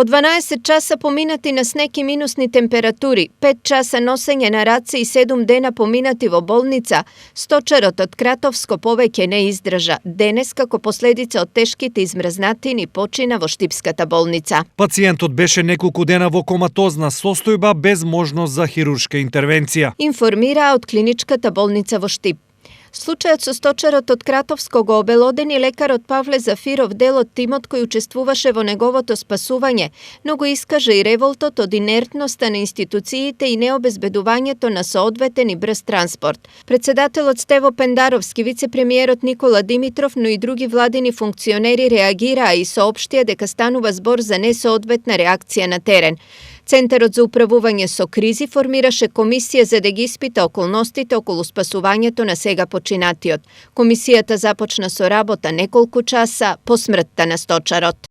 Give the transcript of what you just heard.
Po 12 časa поминати на снег и минусни температури, 5 časa nosenje na race i 7 dena pominati во bolnica, stočarot od Kratovsko повеќе не издржа. Денес, како последица од тешките измрзнатини, почина во Штипската болница. Пациентот беше неколку дена во коматозна состојба без можност за хируршка интервенција. Информира од клиничката болница во Штип. Случајот со сточарот од Кратовско го обелодени лекарот Павле Зафиров, дел од тимот кој учествуваше во неговото спасување, но го искажа и револтот од инертноста на институциите и необезбедувањето на соодветен и брз транспорт. Председателот Стево Пендаровски, вице-премиерот Никола Димитров, но и други владини функционери реагираа и соопштија дека станува збор за несоодветна реакција на терен. Центарот за управување со кризи формираше комисија за да ги испита околностите околу спасувањето на сега починатиот. Комисијата започна со работа неколку часа по смртта на сточарот.